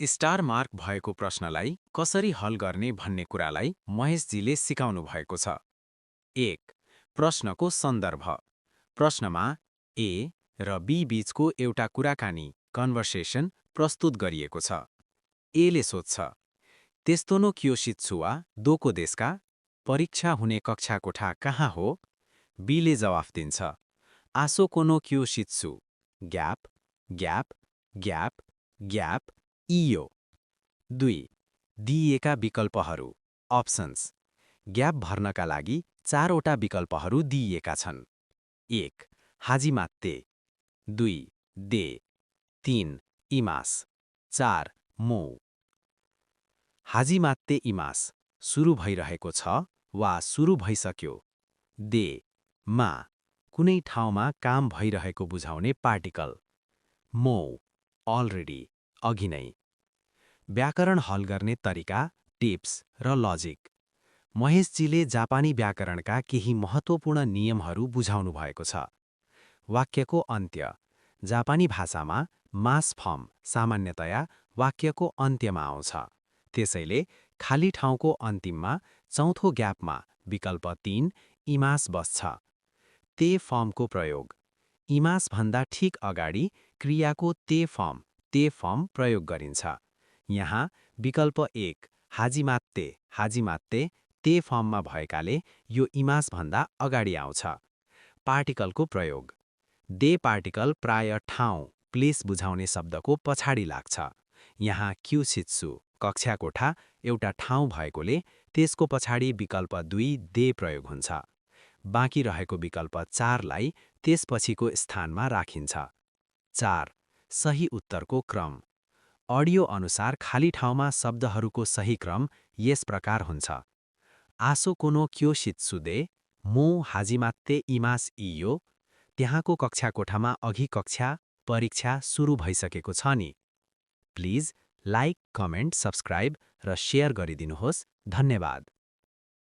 Star mark भएको प्रश्नलाई कसरी हल गर्ने भन्ने कुरालाई महेशजीले सिकाउनु भएको छ। 1. प्रश्नको सन्दर्भ। प्रश्नमा ए र बी बीचको एउटा कुराकानी कन्भर्सेसन प्रस्तुत गरिएको छ। एले सोध्छ, "तेस्तो नो क्योसित्सुवा दोको देशका? परीक्षा हुने कक्षा कोठा कहाँ हो?" बीले जवाफ दिन्छ, "आसो कोनो क्योसित्सु ग्याप ग्याप ग्याप ग्याप इयो।" 2. दिइएका विकल्पहरू अप्सन्स। ग्याप भर्नका लागि 4 वटा विकल्पहरू दिइएका छन्। 1. हाजिमात्ते 2. दे 3. इमास 4. मो। हाजिमात्ते इमास सुरु भइरहेको छ वा सुरु भइसक्यो। दे मा कुनै ठाउँमा काम भइरहेको बुझाउने पार्टिकल। मो अलरेडी अघि नै। व्याकरण हल गर्ने तरिका, टिप्स र लजिक। महेशजीले जापानी व्याकरणका केही महत्त्वपूर्ण नियमहरू बुझाउनु भएको छ। वाक्यको अन्त्य। जापानी भाषामा मास फर्म सामान्यतया वाक्यको अन्त्यमा आउँछ। त्यसैले खाली ठाउँको अन्तिममा चौथो ग्यापमा विकल्प 3 इमास बस्छ। ते फर्मको प्रयोग। इमासभन्दा ठिक अगाडि क्रियाको ते फर्म प्रयोग गरिन्छ। यहाँ विकल्प 1 हाजिमात्ते हाजिमात्ते ते फर्ममा भएकाले यो इमासभन्दा अगाडि आउँछ। पार्टिकलको प्रयोग। दे पार्टिकल प्राय ठाउँ प्लेस बुझाउने शब्दको पछाडि लाग्छ। यहाँ क्युसित्सु कक्षा कोठा एउटा ठाउँ भएकोले त्यसको पछाडि विकल्प 2 दे प्रयोग हुन्छ। बाँकी रहेको विकल्प 4 लाई त्यसपछिको स्थानमा राखिन्छ। 4. सही उत्तरको क्रम। अडियो अनुसार खाली ठाउँमा शब्दहरूको सही क्रम यस प्रकार हुन्छ। आसो कोनो क्योसित्सु दे मो हाजिमात्ते इमास इयो। त्यहाँको कक्षा कोठामा अघि कक्षा परीक्षा सुरु भइसकेको छ नि। प्लिज लाइक, कमेन्ट, सब्स्क्राइब र शेयर गरिदिनुहोस्। धन्यवाद।